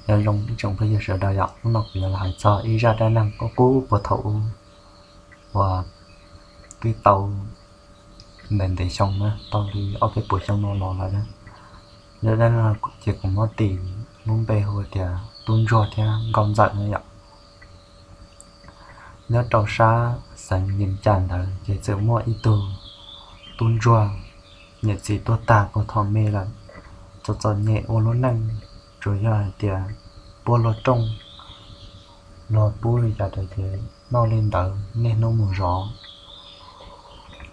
Nyob zoo ib tsoom phooj ywg sawv daws yom, hnub no kuv yuav los hais txog ib zaj dab neeg qub qub puag thaum ub uas twb tau ntev ntev xyoo na, tau li ob peb puas xyoo no los lawm. Zaj dab neeg ces kuv muab tis lub npe hu tias Tub Ntsuag thiab Nkauj Ntxawm no yom. Nyob rau sab xeev Yees Cas ntawd ces txawm muaj ib tug tub ntsuag, niam txiv tuag tag puag thaum me lawm, txom txom nyem ua lub neej tsuas yog hais tias puab luag rooj, luag pub li cas ces noj li ntawd niaj hnub mus zov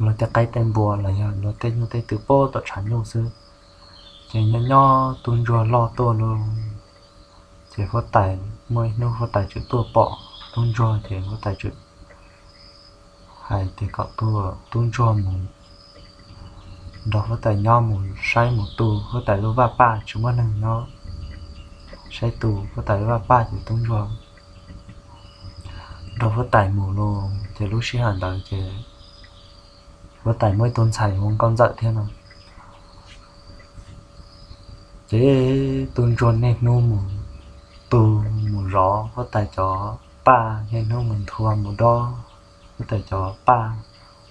luag tej qaib tej npua los yog luag tej nyuj tej twm puag tom tshav nyuj xwb. Ces nyob nyob tub ntsuag loj tuaj lauj, ces huab tais, muaj ib hnub huab tais txawm tuaj pom tub ntsuag ces huab tais txawm hais tias kom tub ntsuag mus nrog huab tais nyob, mus saib mus tu huab tais lub vaj paj, tsis muaj neeg nyob, saib tu huab tais lub vaj paj ces tub ntsuag nrog huab tais mus lauj. Ces lub sij hawm ntawd ces huab tais muaj ib tug ntxhais hu Nkauj Ntxawm thiab no. Ces tub ntsuag niaj hnub mus tu mus zov huab tais cov paj, niaj hnub mus nthua mus dob huab tais cov paj,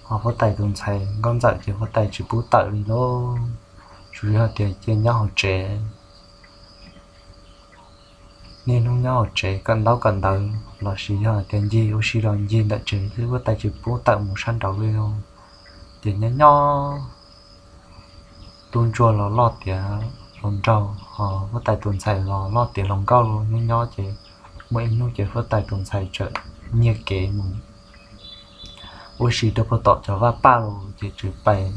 ho huab tais tus ntxhais Nkauj Ntxawm ces huab tais tsis pub tawm li lauj, tsuas yog tias cia nyob hauv tsev. Niaj hnub nyob hauv tsev kawm ntaub kawm ntawv los sis yog tias ncig ua si los ncig ntawm tsev xwb, huab tais tsis pub tawm mus sab nraud li lauj. Ces nyob nyob tub ntsuag los loj tiav hluas nraug, ho huab tais tus ntxhais los loj tiav hluas nkauj lauj. Nyob nyob ces muaj ib hnub ces huab tais tus ntxhais txawm nyiag kev mus ua si rau puag tom cov vaj paj los ces txawm pais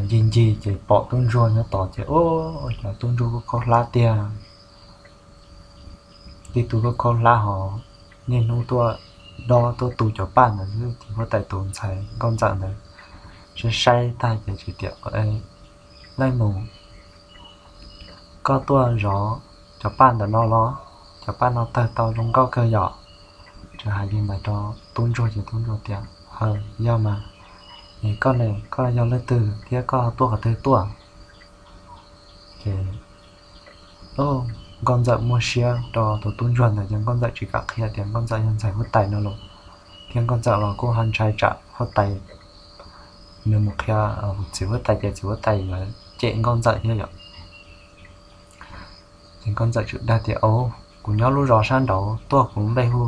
ncig ncig ces pom tub ntsuag nyob tod ces, ua cas tub ntsuag kuj khaub hlab tiag. Tib tug kuj khaub hlab ho niaj hnub tuaj dob tuaj tu cov paj ntawd xwb. Ces huab tais tus ntxhais Nkauj Ntxawm ntawd saib saib tag ces txawm tias, leej nus, koj tuaj zov cov paj ntawm no los? Cov paj no tawg tau zoo nkauj kawg yom. Txawm hais li ntawd rau tub ntsuag ces tub ntsuag tias, yog mas, es koj ne, koj yog leej twg thiab koj tuaj qhov twg tuaj? Ces Nkauj Ntxawm muaj siab rau tus tub ntsuag ntawd ces Nkauj Ntxawm tsis kam qhia tias Nkauj Ntxawm yog ntxhais huab tais no los, thiab Nkauj Ntxawm los kuj ho ntshai tsam huab tais nws mus qhia txiv huab tais ces txiv huab tais yuav cem Nkauj Ntxawm thiab yom. Ces Nkauj Ntxawm txawm dag tias, au, kuv nyob lub zos sab nraud tuaj, kuv npe hu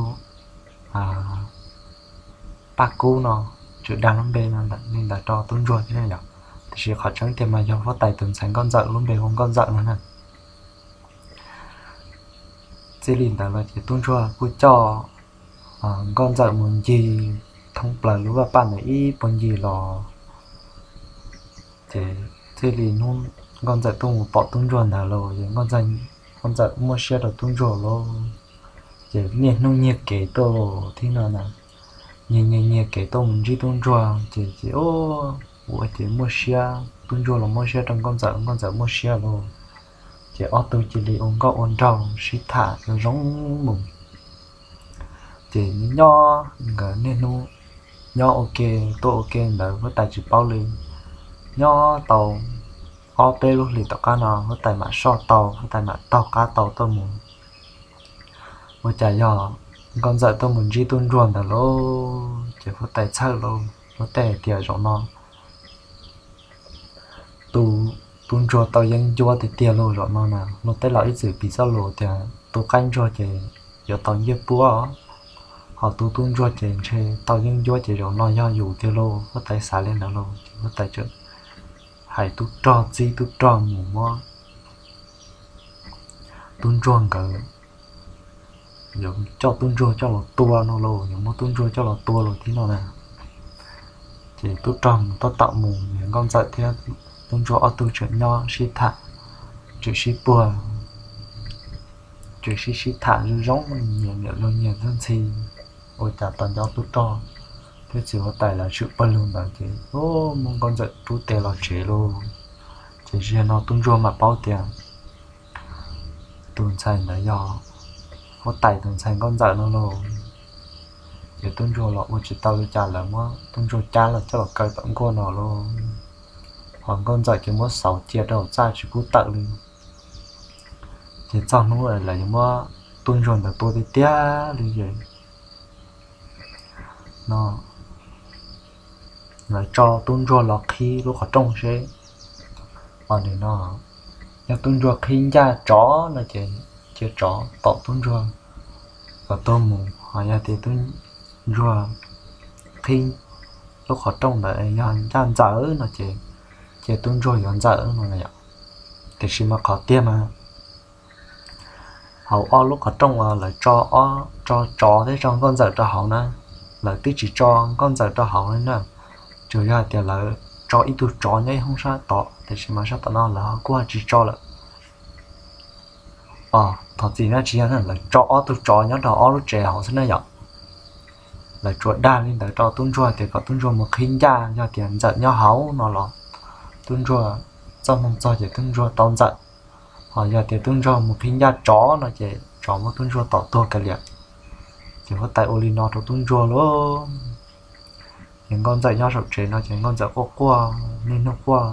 Paj Kub no. Txawm dag lub npe no li ntawd rau tub ntsuag thiab yom, tiam sis qhov tseeb tiag mas yog huab tais tus ntxhais Nkauj Ntxawm lub npe hu Nkauj Ntxawm no na. Txij li ntawd los ces tub ntsuag kuj coj Nkauj Ntxawm mus ncig thoob plaws lub vaj paj ntawd ib puag ncig los. Ces txij li hnub Nkauj Ntxawm tuaj mus pom tub ntsuag ntawd los ces Nkauj Ntxawm muaj siab rau tub ntsuag lauj. Ces niaj hnub nyiag kev tuaj thib no na, nyiag nyiag nyiag kev tuaj mus ntsib tub ntsuag ces ces ua ces muaj siab, tub ntsuag los muaj siab rau Nkauj Ntxawm, Nkauj Ntxawm muaj siab lauj. Ces ob tug cia li ua nkauj ua nraug sib tham zoo zoo mus. Ces nyob nkawd niaj hnub nyob ua ke tuaj ua ke ntawd huab tais tsis paub li. Nyob tau ob peb lub hlis tom qab no huab tais mam soj tau, huab tais mam taug qab tau tuaj mus. Ua cas yog Nkauj Ntxawm tuaj mus ntsib tub ntsuag ntawd lauj, ces huab tais txhawj lauj, huab tais hais tias zaum no tus tub ntsuag tau yeeb ncuab tiag tiag lauj, zaum no na luag tej laus ib txwm piv txoj lus tias tus qaib ntsuag ces yuav tau ncej puab, ho tus tub ntsuag ces ntshe tau yeeb ncuab ces zaum no yog yus tiag lauj, huab tais xav li ntawd lauj. Ces huab tais txawm hais tub rog txib tub rog mus muab tub ntsuag nkawd, yuav coj tub ntsuag coj los tua no lauj, yuav muab tub ntsuag coj los tua los thib no na. Ces tub rog mus tab tom mus, Nkauj Ntxawm thiab tub ntsuag ob tug tseem nyob sib tham, tseem sib puag, tseem sib sib tham zoo zoo, nyias nyiam luag nyias ntxhi. Ua cas tau nco tub rog thiab txiv huab tais lawv tshwm pawg lug ntawd ces muab Nkauj Ntxawm rub tes los tsev lauj. Ces zaum no tub ntsuag mam paub tias tus ntxhais ntawd yog huab tais tus ntxhais Nkauj Ntxawm no lauj. Ces tub ntsuag los ua tsis tau li cas, lawv muab tub ntsuag cab los coj los kaw tom nkuaj no lauj. Ho Nkauj Ntxawm ces muab xauv cia rau hauv txaj tsis pub tawm li. Ces txog hnub lawv yuav muab tub ntsuag ntawd tua tiag tiag li ces no lawv tso tub ntsuag los qhib lub qhov rooj seb. Os, nim no yog tub ntsuag qhib ncaj tsov no ces cia tsov tom tub ntsuag kom tuag mus, ho yog tias tub ntsuag qhib lub qhov rooj ntawd yog ncaj ntxawm no ces cia tub ntsuag yuav ntxawm no na yom. Tiam sis mas qhov tiag mas hauv ob lub qhov rooj uas lawv tso, tso tsov thiab tso nkauj ntxawm rau hauv na, lawv twb tsis tso nkauj ntxawm rau hauv li na, tsuas yog hais tias lawv tso ib tug tsov nyob ib hoob sab tod, tiam sis mas sab tom no lawv ho kuj tsis tso lawm. Os, thov txim na, tsis yog na, lawv tso ob tug tsov nyob rau ob lub tsev hauv xwb na yom. Lawv tsuas dag li ntawd rau tub ntsuag tias kom tub ntsuag mus qhib ncaj, yog tias ntxawm nyob hauv no los tub ntsuag txoj hmoo txog ces tub ntsuag tau ntxawm, ho yog tias tub ntsuag mus qhib ncaj tsov no ces tsov muab tub ntsuag tom tuag kiag li. Ces huab tais ua li no rau tub ntsuag lauj. Ces nkauj ntxawm nyob saum tsev no ces nkauj ntxawm quaj quaj, niaj hnub quaj,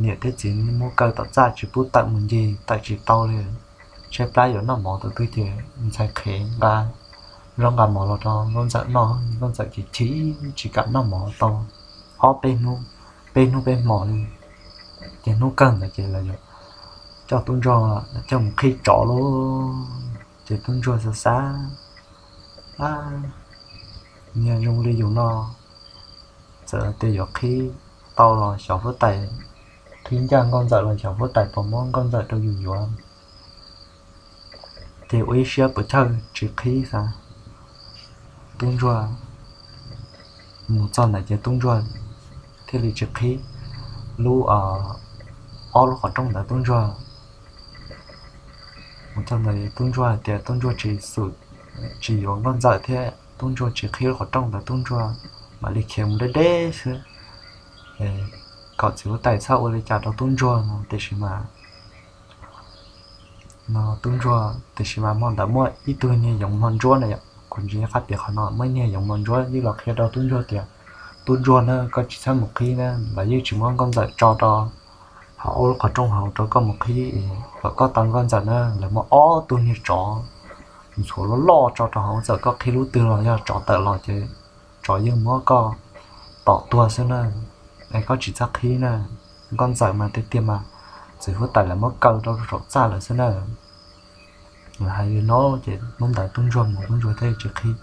niam thiab txiv muab kaw tom txaj tsis pub tawm mus ncig, tawm tsis tau li. Tshaib plab yuav noj mov tus twg ces ntxhais qhev nqa zaub nqa mov los rau nkauj ntxawm noj, nkauj ntxawm ces chim tsis kam noj mov tau ob peb hnub, peb hnub peb hmo li. Ces hnub kawg ntawd ces lawv coj tub ntsuag coj mus qhib tsov lauj. Ces tub ntsuag xav xav, niag zoo li yus no, txawm tias yuav qhib tau los xyov huab tais, qhib ncaj nkauj ntxawm los xyov huab tais puas muab nkauj ntxawm rau yus yuav. Ces ua ib siab puas chawj tsis qhib xav. Tub ntsuag mus txog ntawd ces tub ntsuag thiaj li tsis qhib lub, ob lub qhov rooj ntawd tub ntsuag mus txog ntawd tub ntsuag hais tias tub ntsuag tsis xum, tsis yuav nkauj ntxawm thiab tub ntsuag tsis qhib lub qhov rooj ntawd, tub ntsuag mam li khiav mus deb deb xwb kom txiv huab tais txhob ua li cas rau tub ntsuag no. Tiam sis mas no tub ntsuag, tiam sis mas hmo ntawd muaj ib tug niag yoov hmo ntsuab na yom, kuv ntsis qab piav qhov no, muaj ib niag yoov hmo ntsuab yeej los qhia rau tub ntsuag tias, tub ntsuag na, koj tsis txhob mus qhib na, lawv yeej tsis muab nkauj ntxawm tso rau hauv ua lub qhov rooj hauv rau koj mus qhib, kom koj tau nkauj ntxawm na, lawv muaj ob tug niag tsov ntxhuav loj loj tso rau hauv, txawm koj qhib lub twg los yog tsov tawm los ces tsov yeej muab koj tom tuag xwb na. Es koj tsis txhob qhib na, nkauj ntxawm mas tiag tiag mas txiv huab tais lawv muab kaw rau saum txaj lawm xwb na. Hais li no ces hnub ntawd tub ntsuag mus tub ntsuag thiaj tsis qhib,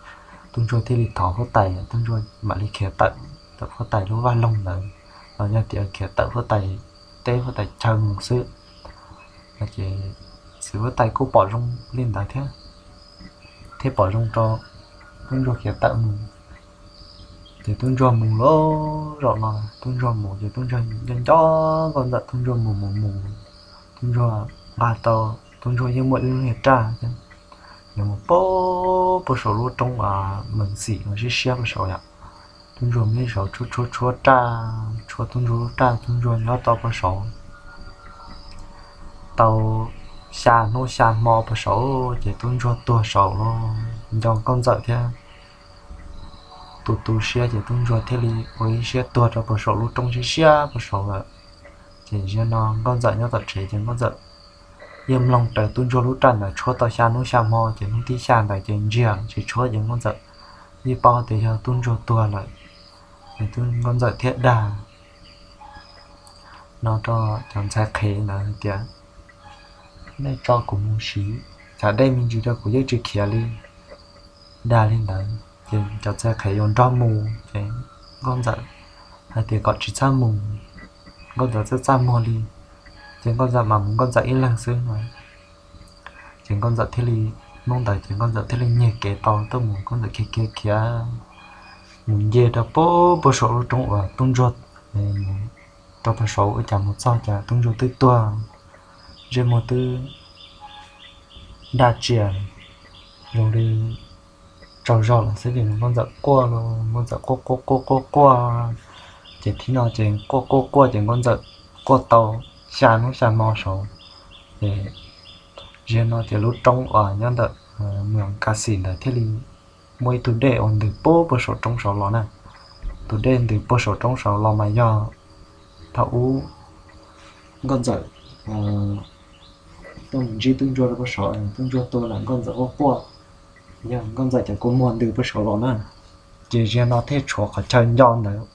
tub ntsuag thiaj li thov huab tais, tub ntsuag mam li khiav tawm, tawm huab tais lub vaj loog ntawd, los yog tias khiav tawm huab tais teb huab tais chaw mus xwb. Ces txiv huab tais kuj pom zoo li ntawd thiab, thiaj pom zoo rau tub ntsuag khiav tawm mus. Ces tub ntsuag mus lauj, zaum no tub ntsuag mus ces tub ntsuag nco nco nkauj ntxawm, tub ntsuag mus mus mus, tub ntsuag nqa tau, tub ntsuag yeej muaj ib lub niag raj thiab, nws mus puag saum lub roob uas mees xim no siab siab puag saud yom. Tub ntsuag muaj ib zaug tshuab tshuab tshuab raj, tshuab tub ntsuag lub raj, tub ntsuag nyob tau puag saud tau xya hnub xya hmo puag saud ces tub ntsuag tuag saud los nco nkauj ntxawm thiab tu tu siab ces tub ntsuag thiaj li ua ib siab tuag rau puag saum lub roob siab siab puag saud lawm. Ces zaum no nkauj ntxawm nyob tom tsev ces nkauj ntxawm yeej mloog raws tub ntsuag lub raj ntawd tshuab tau xya hnub xya hmo ces hnub thib xya ntawd ces ntsiag tsis tshuab ces nkauj ntxawm yeej paub tias yog tub ntsuag tuag lawm. Ces nkauj ntxawm thiaj dag no rau cov ntxhais qhev ntawd hais tias, nej tso kuv mus siv tshav dej me ntsis rau kuv yeej tsis khiav li. Dag li ntawd ces cov ntxhais qhev yuav nrog mus ces nkauj ntxawm hais tias kom tsis txhob mus, nkauj ntxawm txaj txaj muag li, ces nkauj ntxawm mam mus nkauj ntxawm ib leeg xwb no. Ces nkauj ntxawm thiaj li, hnub ntawd ces nkauj ntxawm thiaj li nyiag kev tau tuaj mus, nkauj ntxawm khiav khiav khiav mus nce rau puag saum lub roob uas tub ntsuag, rau puag saud ua cas mus txog cas tub ntsuag twb tuag, ntsej muag twb daj tsias zoo li tsaug zog lawm xwb ces nkauj ntxawm quaj, nkauj ntxawm quaj quaj quaj quaj quaj. Ces thib no ces quaj quaj quaj ces nkauj ntxawm quaj tau xya hnub xya hmo saud. Ces zaum no ces lub roob uas nyob ntawm Moos Kas Xim ntawd thiaj li muaj ib tug dej uas ntws puag puag saum roob saud los na. Tus dej ntws puag saum roob saud los mas yog thaum ub nkauj ntxawm tuaj mus ntsib tub ntsuag rau puag saud, tub ntsuag tua lawm nkauj ntxawm quaj quaj, yog nkauj ntxawm cov kua muag ntws puag saud los na. Ces ziag no thiaj tshuav qhov chaw nco ntawd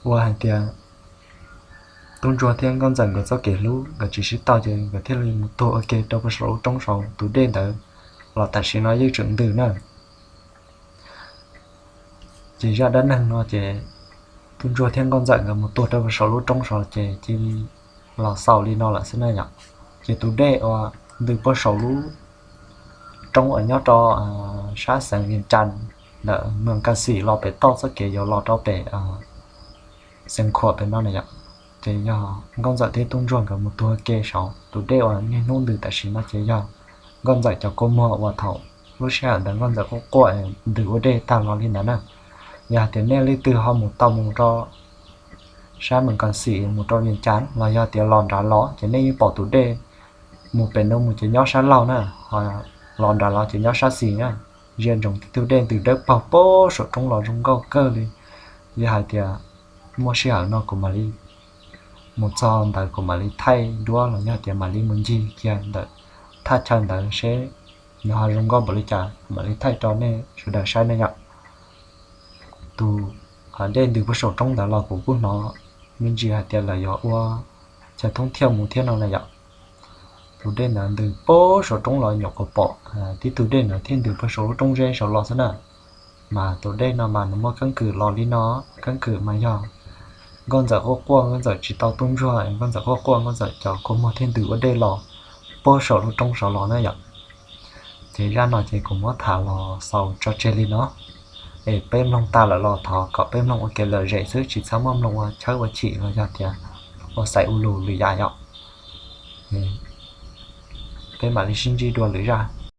uas hais tias tub ntsuag thiab nkauj ntxawm nkawd txoj kev hlub nkawd tsis sib tau, ces nkawd thiaj li mus tuag ua ke rau puag saum lub roob saud. Tus dej ntawd los tam sim no yeej tseem ntws na. Ces zaj dab neeg no ces tub ntsuag thiab nkauj ntxawm nkawd mus tuag rau puag saum lub roob saud ces cia li los xaus li no lawm xwb na yom. Ces tus dej uas ntws puag saum lub roob uas nyob rau sab xeev Vias Cas ntawm Moos Kas Xim los pem toj txoj kev yuav los rau pem Xeev Khuam pem no na yom. Ces yog nkauj ntxawm thiab tub ntsuag nkawd mus tuag ua ke saud. Tus dej uas niaj hnub ntws tam sim no ces yog nkauj ntxawm cov kua muag uas thaum lub sij hawm ntawd nkauj ntxawm quaj quaj ntws ua dej tag los li ntawd na. Yog hais tias nej leej twg ho mus tau mus rau sab Moos Kas Xim mus rau Vias Cas los yog tias los nrad los ces nej yeej pom tus dej mus pem no mus ces nyob sab laug na, ho los nrad los ces nyob sab xis na. Ziag ntsoov tib tug dej ntws dawb paug puag saum roob los zoo nkauj kawg li. Yog hais tias muaj sij hawm no kuv mam li mus txog ntawd kuv mam li thaij duab los yog tias mam li mus ncig kiag ntawm thaj chaw ntawd seb nws ho zoo nkauj npaum li cas, kuv mam li thaij rau nej sawv daws saib na yom. Tus dej ntws puag saum roob ntawd los kuv kuj hnov me ntsis hais tias lawv yuav ua chaw thoob thiaj mus thiab no na yom. Tus dej ntawd ntws puag saum roob los nyuam qhuav pom tib tug dej ntawd thiaj ntws puag saum lub roob zeb saud los xwb na. Mas tus dej no mas nws muaj keeb kwm los li no, keeb kwm mas yog nkauj ntxawm quaj quaj, nkauj ntxawm tsis tau tub ntsuag, nkauj ntxawm quaj quaj, nkauj ntxawm cov kua muag thiaj ntws ua dej los puag saum lub roob saud los na yom. Ces zaj no ces kuv muab tham los xaus tso tseg li no. Es peb mloog tas lawm los thov kom peb mloog ua kev lom zem xwb, tsis txhob muaj mloog ua txhaum ua chim los yog tias ua xaiv ua lus lwm yam yom. Peb mam li sib ntsib dua lwm zaj.